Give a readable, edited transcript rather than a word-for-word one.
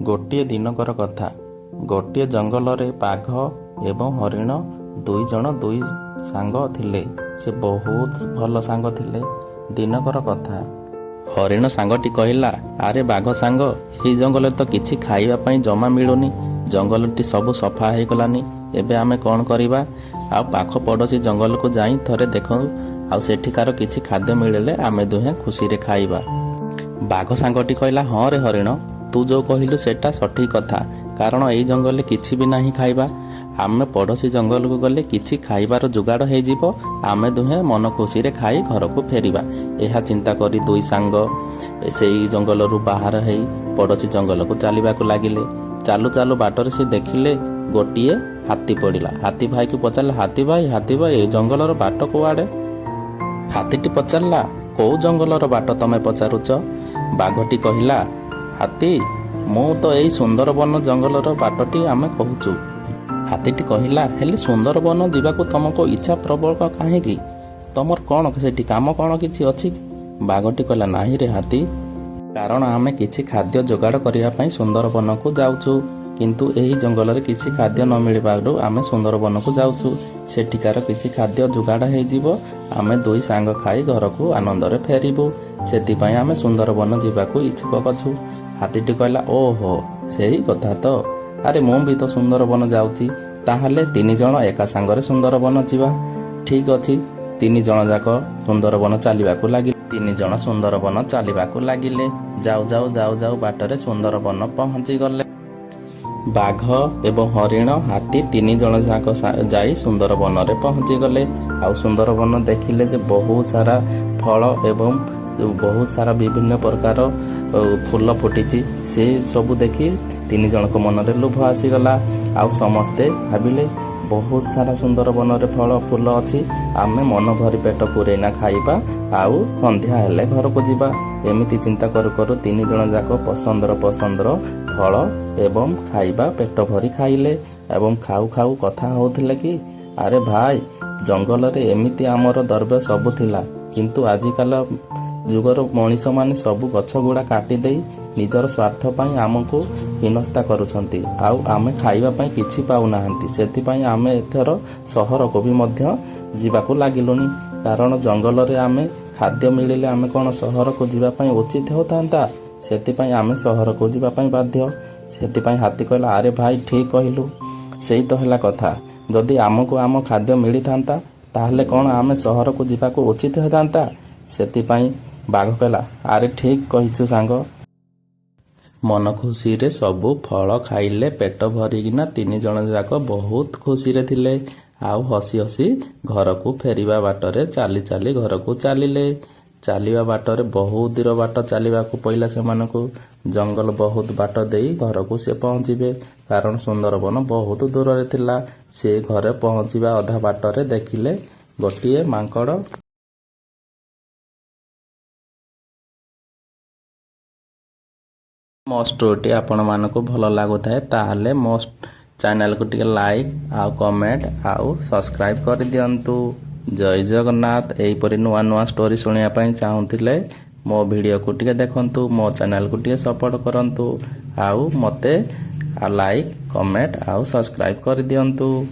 ଗୋଟିଏ ଦିନକର କଥା। ଗୋଟିଏ ଜଙ୍ଗଲରେ ବାଘ ଏବଂ ହରିଣ ଦୁଇ ଜଣ ଦୁଇ ସାଙ୍ଗ ଥିଲେ। ସେ ବହୁତ ଭଲ ସାଙ୍ଗ ଥିଲେ। ଦିନକର କଥା, ହରିଣ ସାଙ୍ଗଟି କହିଲା, "ଆରେ ବାଘ ସାଙ୍ଗ, ଏହି ଜଙ୍ଗଲରେ ତ କିଛି ଖାଇବା ପାଇଁ ଜମା ମିଳୁନି। ଜଙ୍ଗଲଟି ସବୁ ସଫା ହେଇଗଲାନି। ଏବେ ଆମେ କ'ଣ କରିବା? ଆଉ ପାଖ ପଡ଼ୋଶୀ ଜଙ୍ଗଲକୁ ଯାଇ ଥରେ ଦେଖ, ଆଉ ସେଠିକାର କିଛି ଖାଦ୍ୟ ମିଳିଲେ ଆମେ ଦୁହେଁ ଖୁସିରେ ଖାଇବା।" ବାଘ ସାଙ୍ଗଟି କହିଲା, "ହଁ ରେ ହରିଣ, ତୁ ଯେଉଁ କହିଲୁ ସେଟା ସଠିକ୍ କଥା। କାରଣ ଏଇ ଜଙ୍ଗଲରେ କିଛି ବି ନାହିଁ ଖାଇବା। ଆମେ ପଡ଼ୋଶୀ ଜଙ୍ଗଲକୁ ଗଲେ କିଛି ଖାଇବାର ଯୋଗାଡ଼ ହେଇଯିବ। ଆମେ ଦୁହେଁ ମନ ଖୁସିରେ ଖାଇ ଘରକୁ ଫେରିବା।" ଏହା ଚିନ୍ତା କରି ଦୁଇ ସାଙ୍ଗ ସେଇ ଜଙ୍ଗଲରୁ ବାହାର ହେଇ ପଡ଼ୋଶୀ ଜଙ୍ଗଲକୁ ଚାଲିବାକୁ ଲାଗିଲେ। ଚାଲୁ ଚାଲୁ ବାଟରେ ସେ ଦେଖିଲେ ଗୋଟିଏ ହାତୀ ପଡ଼ିଲା। ହାତୀ ଭାଇକୁ ପଚାରିଲେ, "ହାତୀ ଭାଇ, ହାତୀ ଭାଇ, ଏ ଜଙ୍ଗଲର ବାଟ କୁଆଡ଼େ?" ହାତୀଟି ପଚାରିଲା, "କୋଉ ଜଙ୍ଗଲର ବାଟ ତମେ ପଚାରୁଛ?" ବାଘଟି କହିଲା, "ହାତୀ, ମୁଁ ତ ଏଇ ସୁନ୍ଦରବନ ଜଙ୍ଗଲର ବାଟଟି ଆମେ କହୁଛୁ।" ହାତୀଟି କହିଲା, "ହେଲେ ସୁନ୍ଦରବନ ଯିବାକୁ ତମକୁ ଇଚ୍ଛା ପ୍ରବଳ କାହିଁକି? ତମର କ'ଣ ସେଠି କାମ କ'ଣ କିଛି ଅଛି କି?" ବାଘଟି କହିଲା, "ନାହିଁ ରେ ହାତୀ, କାରଣ ଆମେ କିଛି ଖାଦ୍ୟ ଯୋଗାଡ଼ କରିବା ପାଇଁ ସୁନ୍ଦରବନକୁ ଯାଉଛୁ। କିନ୍ତୁ ଏହି ଜଙ୍ଗଲରେ କିଛି ଖାଦ୍ୟ ନ ମିଳିବାରୁ ଆମେ ସୁନ୍ଦରବନକୁ ଯାଉଛୁ। ସେଠିକାର କିଛି ଖାଦ୍ୟ ଯୋଗାଡ଼ ହେଇଯିବ, ଆମେ ଦୁଇ ସାଙ୍ଗ ଖାଇ ଘରକୁ ଆନନ୍ଦରେ ଫେରିବୁ। ସେଥିପାଇଁ ଆମେ ସୁନ୍ଦରବନ ଯିବାକୁ ଇଚ୍ଛୁକ ଅଛୁ।" ହାତୀଟି କହିଲା, "ଓହୋ, ସେଇ କଥା ତ। ଆରେ, ମୁଁ ବି ତ ସୁନ୍ଦରବନ ଯାଉଛି। ତାହେଲେ ତିନି ଜଣ ଏକା ସାଙ୍ଗରେ ସୁନ୍ଦରବନ ଯିବା। ଠିକ୍ ଅଛି।" ତିନି ଜଣ ଯାକ ସୁନ୍ଦରବନ ଚାଲିବାକୁ ଲାଗିଲେ। ତିନି ଜଣ ସୁନ୍ଦରବନ ଚାଲିବାକୁ ଲାଗିଲେ। ଯାଉ ଯାଉ ଯାଉ ଯାଉ ବାଟରେ ସୁନ୍ଦରବନ ପହଞ୍ଚିଗଲେ। ବାଘ ଏବଂ ହରିଣ, ହାତୀ ତିନି ଜଣ ଯାକ ଯାଇ ସୁନ୍ଦରବନରେ ପହଞ୍ଚିଗଲେ। ଆଉ ସୁନ୍ଦରବନ ଦେଖିଲେ ଯେ ବହୁତ ସାରା ଫଳ ଏବଂ ବହୁତ ସାରା ବିଭିନ୍ନ ପ୍ରକାର ଫୁଲ ଫୁଟିଛି। ସେ ସବୁ ଦେଖି ତିନି ଜଣଙ୍କ ମନରେ ଲୋଭ ଆସିଗଲା। ଆଉ ସମସ୍ତେ ଭାବିଲେ, ବହୁତ ସାରା ସୁନ୍ଦରବନରେ ଫଳ ଫୁଲ ଅଛି, ଆମେ ମନ ଭରି ପେଟ ପୂରେଇନା ଖାଇବା ଆଉ ସନ୍ଧ୍ୟା ହେଲେ ଘରକୁ ଯିବା। ଏମିତି ଚିନ୍ତା କରୁ କରୁ ତିନି ଜଣ ଯାକ ପସନ୍ଦର ପସନ୍ଦର ଫଳ ଏବଂ ଖାଇବା ପେଟ ଭରି ଖାଇଲେ ଏବଂ ଖାଉ ଖାଉ କଥା ହେଉଥିଲେ କି, "ଆରେ ଭାଇ, ଜଙ୍ଗଲରେ ଏମିତି ଆମର ଦ୍ରବ୍ୟ ସବୁ ଥିଲା। କିନ୍ତୁ ଆଜିକାଲି ଯୁଗର ମଣିଷମାନେ ସବୁ ଗଛ ଗୁଡ଼ା କାଟିଦେଇ ନିଜର ସ୍ୱାର୍ଥ ପାଇଁ ଆମକୁ ହିନସ୍ତା କରୁଛନ୍ତି। ଆଉ ଆମେ ଖାଇବା ପାଇଁ କିଛି ପାଉନାହାନ୍ତି। ସେଥିପାଇଁ ଆମେ ଏଥର ସହରକୁ ବି ମଧ୍ୟ ଯିବାକୁ ଲାଗିଲୁଣି। କାରଣ ଜଙ୍ଗଲରେ ଆମେ ଖାଦ୍ୟ ମିଳିଲେ ଆମେ କ'ଣ ସହରକୁ ଯିବା ପାଇଁ ଉଚିତ ହେଉଥାନ୍ତା? ସେଥିପାଇଁ ଆମେ ସହରକୁ ଯିବା ପାଇଁ ବାଧ୍ୟ।" ସେଥିପାଇଁ ହାତୀ କହିଲା, "ଆରେ ଭାଇ, ଠିକ୍ କହିଲୁ। ସେଇ ତ ହେଲା କଥା। ଯଦି ଆମକୁ ଆମ ଖାଦ୍ୟ ମିଳିଥାନ୍ତା, ତାହେଲେ କ'ଣ ଆମେ ସହରକୁ ଯିବାକୁ ଉଚିତ ହୋଇଥାନ୍ତା?" ସେଥିପାଇଁ ବାଘ କହିଲା, "ଆରେ, ଠିକ୍ କହିଛୁ ସାଙ୍ଗ।" ମନ ଖୁସିରେ ସବୁ ଫଳ ଖାଇଲେ ପେଟ ଭରିକିନା। ତିନି ଜଣ ଯାକ ବହୁତ ଖୁସିରେ ଥିଲେ। ଆଉ ହସି ହସି ଘରକୁ ଫେରିବା ବାଟରେ ଚାଲି ଚାଲି ଘରକୁ ଚାଲିଲେ। ଚାଲିବା ବାଟରେ ବହୁତ ଦୂର ବାଟ ଚାଲିବାକୁ ପଇଲା ସେମାନଙ୍କୁ। ଜଙ୍ଗଲ ବହୁତ ବାଟ ଦେଇ ଘରକୁ ସେ ପହଞ୍ଚିବେ, କାରଣ ସୁନ୍ଦରବନ ବହୁତ ଦୂରରେ ଥିଲା। ସେ ଘରେ ପହଞ୍ଚିବା ଅଧା ବାଟରେ ଦେଖିଲେ ଗୋଟିଏ ମାଙ୍କଡ଼। ମୋ ଷ୍ଟୋରିଟି ଆପଣମାନଙ୍କୁ ଭଲ ଲାଗୁଥାଏ, ତାହେଲେ ମୋ ଚ୍ୟାନେଲକୁ ଟିକେ ଲାଇକ୍ ଆଉ କମେଣ୍ଟ ଆଉ ସବସ୍କ୍ରାଇବ୍ କରିଦିଅନ୍ତୁ। ଜୟ ଜଗନ୍ନାଥ। ଏହିପରି ନୂଆ ନୂଆ ଷ୍ଟୋରି ଶୁଣିବା ପାଇଁ ଚାହୁଁଥିଲେ ମୋ ଭିଡ଼ିଓକୁ ଟିକେ ଦେଖନ୍ତୁ, ମୋ ଚ୍ୟାନେଲକୁ ଟିକେ ସପୋର୍ଟ କରନ୍ତୁ ଆଉ ମୋତେ ଲାଇକ୍, କମେଣ୍ଟ ଆଉ ସବସ୍କ୍ରାଇବ୍ କରିଦିଅନ୍ତୁ।